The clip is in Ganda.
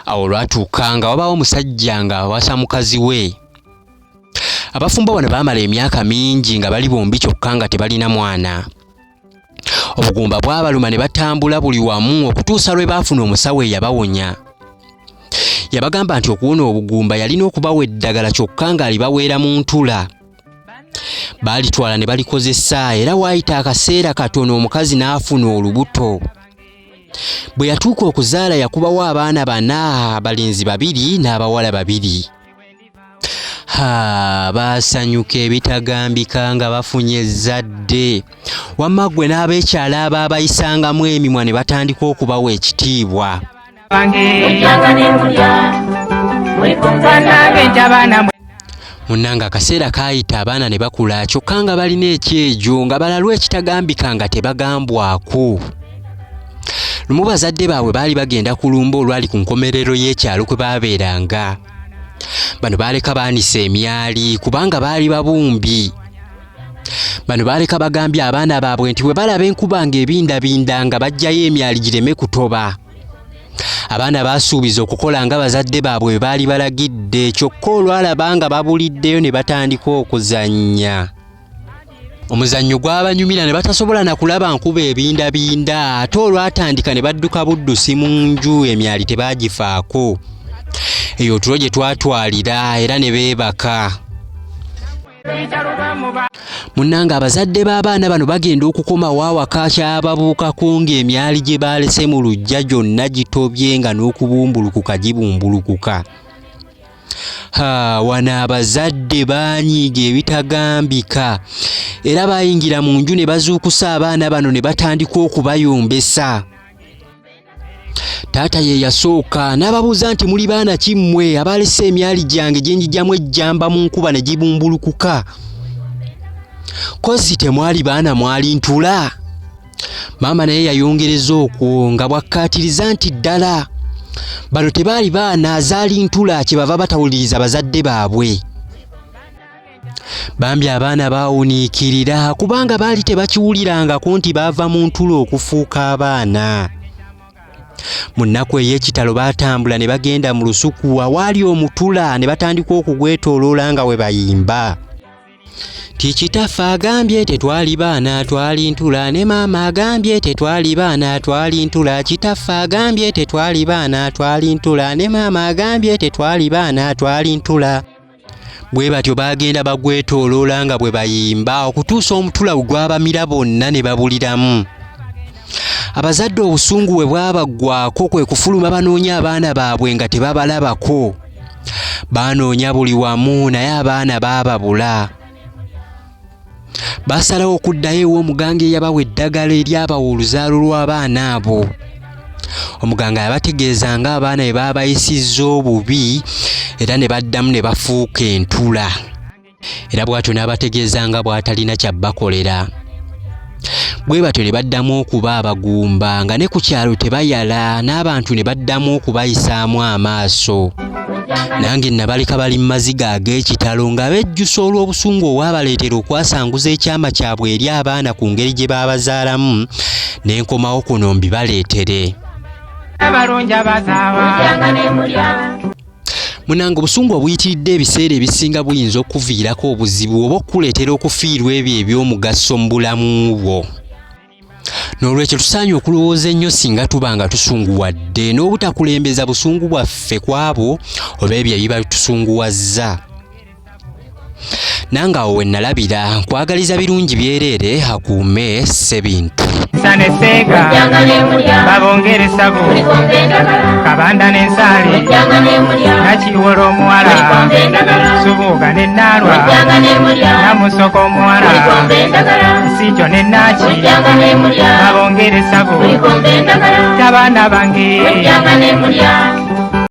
Awo olwatuuka nga wabaawo omusajja ng'awasa mukazi we. Abafumbo bano baamala emyaka mingi nga bali bombi kyokka nga tebalina mwana. Obugumba bwabaluma ne batambula buli wamu okutuusa lwe baafuna omusawo eyabawonya. Yabagamba nti okuwona obugumba yalina okubawa eddagala kyokka ng'alibaweera mu ntula. Baalitwala ne balikozesa era waayita akaseera katono omukazi n'afuna olubuto. Bwe yatuuka okuzaala yakubawo abaana bana, abalenzi babiri n'abawala babiri. Ha, baasanyuka ebitagambika nga bafunye ezzadde. Wamma ggwe n'abeekyalo abaabayisangamu emimwa ne batandika okubawa ekitiibwa. Munnange akaseera kaayita abaana ne bakula kyokka nga balina ekyejo nga balalu ekitagambika nga tebagambwako. Lumu bazadde baabwe baali bagenda ku lumbe olwali ku nkomerero y'ekyalo kwe baabeeranga. Bano baaleka baanise emyali kubanga baali babumbi. Bano baaleka bagambye abaana baabwe nti bwe balaba enkuba ng'ebindabinda nga baggyayo emyali gireme kutoba. Abaana baasuubiza okukola nga bazadde baabwe bwe baali balagidde kyokka olwalaba nga babuliddeyo ne batandika okuzannya. Omuzannyo gwabanyumira ne batasobola na kulaba nkuba ebindabinda ate olwatandika ne badduka buddusi mu nju emyali tebaagifaako. Eyo otulo gye twatwalira era ne beebaka. Munnange abazadde b'abaana bano bagenda okukomawo awaka kyababuukako ng'emyali gye baalese mu luggya gyonna gitobye nga n'okubumbulukuka gibumbulukuka. Ha, wano abazadde baanyiiga ebitagambika era baayingira mu nju ne bazuukusa abaana bano ne batandika okubayombesa. Taata ye yasooka n'ababuuza nti muli baana ki mmwe abaalese emyali gyange gye njigyamu ejjamba mu nkuba ne gibumbulukuka? Kozzi temwali baana mwali ntula? Maama naye yayongereza okwo nga bw'akkaatiriza nti ddala bano tebaali baana zaali ntula kye bava batawuliriza bazadde baabwe. Bambi abaana baawuniikirira kubanga baali tebakiwulirangako nti baava mu ntula okufuuka abaana. Mu nnaku ey'ekitalo baatambula ne bagenda mu lusuku awaali omutula ne batandika okugwetooloola nga we bayimba. Ti kitaffe agambye tetwali baana twali ntula ne maama agambye tetwali baana twali ntula kitaffe agambye tetwali baana twali ntula ne maama agambye tetwali baana twali ntula. Bwe batyo baagenda bagwetooloola nga bwe bayimba okutuusa omutula we gwabamira bonna ne babuliramu. Abazadde obusungu bwe bwabaggwaako kwe kufuluma banoonye abaana baabwe nga tebabalabako. Baanoonya buli wamu naye abaana baababula. Baasalawo okuddayo ew'omuganga eyabawa eddagala eryabawa oluzaalo lw'abaana abo. Omuganga yabategeeza ng'abaana bwe baabayisizza obubi era ne baddamu ne bafuuka entula. Era bw'atyo n'abategeeza nga bw'atalina kya bakolera. Bwe batyo ne baddamu okuba abagumba nga ne ku kyalo tebayala n'abantu ne baddamu okubayisaamu amaaso. Nange nabaleka bali mu maziga ag'ekitalo nga bejjusa olw'obusungu obwabaleetera okwasanguza ekyama kyabwe eri abaana ku ngeri gye baabazaalamu ne nkomawo kuno mbibaleetere. Abalungi abazaawa. Munange obusungu obuyitiridde ebiseera ebisinga buyinza okukuviirako obuzibu oba okukuleetera okufiirwa ebyo eby'omugaso mu bulamu bwo. N'olwekyo tusaanye okulowooza ennyo singa tuba nga tusunguwadde n'obutakulembeza busungu bwaffe ku abo oba ebyo ebiba bitusunguwazza. Nange awo we nalabira nkwagaliza birungi byereere akuume Ssebintu. Sane seega babongere sabo kabanda n'ensaali nakiwola omuwala subuuga ne naalwa namusoka omuwala nsiikyo ne naaki babongere sabo tabaana bange.